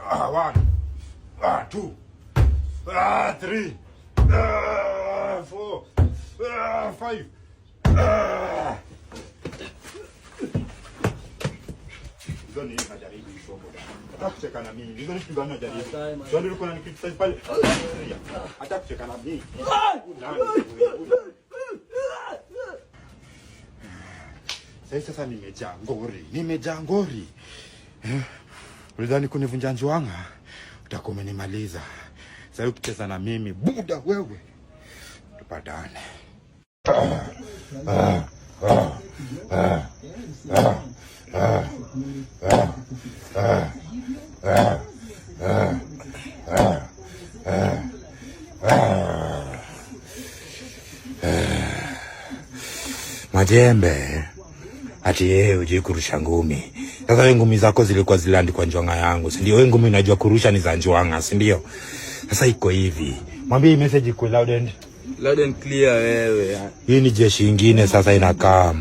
One, two, three, four, five. Hizo ni najaribu hizo boda. Hata kucheka na mimi. Hizo ni kitu gani najaribu? Ndio nilikuwa na criticize pale. Hata kucheka na mimi. Sasa nimejaa ngori. Nimejaa ngori. Ulidhani kunivunja njuanga? Utakuwa umenimaliza. Sasa ukicheza na mimi, buda wewe. Tupatane. Majembe ati yeye hujui kurusha ngumi. Sasa wewe ngumi zako zilikuwa ziliandikwa njuanga yangu, si ndio? Wewe ngumi unajua kurusha ni za njuanga, si ndio? Sasa iko hivi. Mwambie hii message iko loud and clear wewe. Hii ni jeshi ingine sasa inakaa.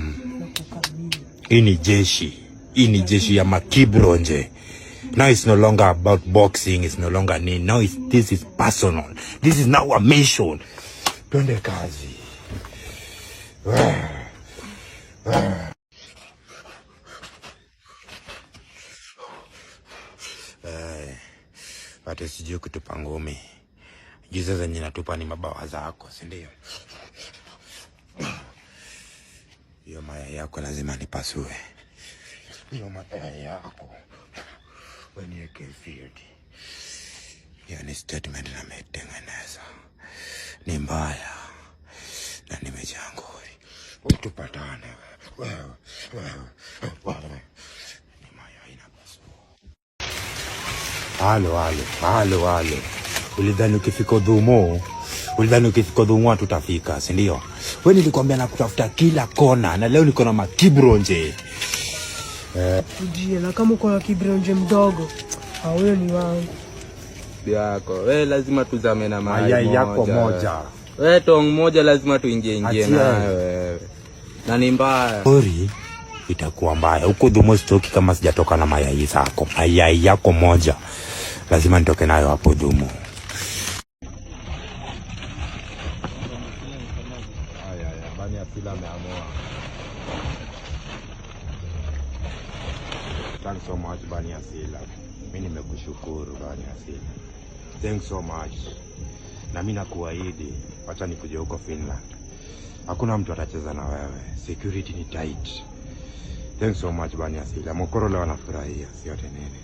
Hii ni jeshi. Hii ni jeshi ya makibronje. Now it's no longer about boxing, it's no longer nini. Now this is personal. This is now a mission. Twende kazi. Ati sijui kutupa ngumi. Juzi zenye natupa ni mabawa zako, si ndio? Hiyo mayai yako lazima nipasue. Hiyo mayai yako weniweke field. Hiyo ni statement nametengeneza, ni mbaya na nimejaa ngori. Tupatane wewe, wewe, wewe. Ni mayai napasua. Halo, halo, halo, halo. Ulidhani ukifika Udhumu, ulidhani ukifika Udhumu tutafika, si ndio? Wewe nilikwambia nakutafuta kila kona na leo niko na makibronje. Ujie, na kama uko na kibronje mdogo, huyo ni wangu. Yako. Wewe lazima tuzame na mayai yako moja. Wewe tong moja lazima tuingie ingie nayo wewe. Na ni mbaya. Ori itakuwa mbaya. Huko Udhumu sitoki kama sijatoka na mayai zako. Mayai yako moja. Lazima nitoke nayo hapo Udhumu. Thanks so much Bani Asila. Mimi nimekushukuru Bani Asila. Thanks so much. Na mimi nakuahidi, wacha nikuje huko Finland. Hakuna mtu atacheza na wewe. Security ni tight. Thanks so much Bani Asila. Mokoro leo anafurahia, sio nini.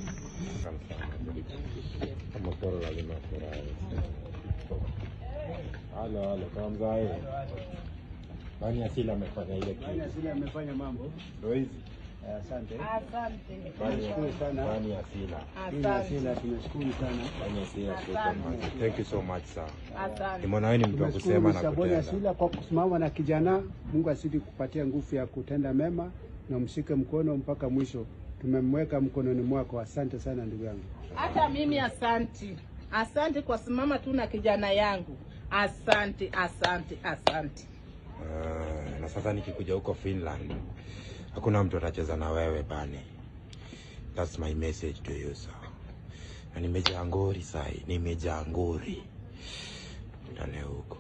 Mokoro lazima afurahi. Halo, halo, kama mzae. Bani Asila amefanya ile kitu. Bani Asila amefanya mambo. Ndio hizi. Asante. Asante. Tunashukuru sana. Bani Asila. Bani Asila tunashukuru sana. Bani Asila, shukran. Thank you so much sir. Asante. Nimeona wewe ni mtu wa kusema na Bani kutenda. Asila kwa kusimama na kijana. Mungu azidi kupatia nguvu ya kutenda mema na mshike mkono mpaka mwisho. Tumemweka mkononi mwako. Asante sana ndugu yangu. Hata mimi asante. Asante kwa simama tu na kijana yangu. Asante, asante, asante. Na sasa nikikuja huko Finland hakuna mtu atacheza na wewe bani. That's my message to you sir. Na nimejaa ngori sai, nimejaa ngori. Ndane huko.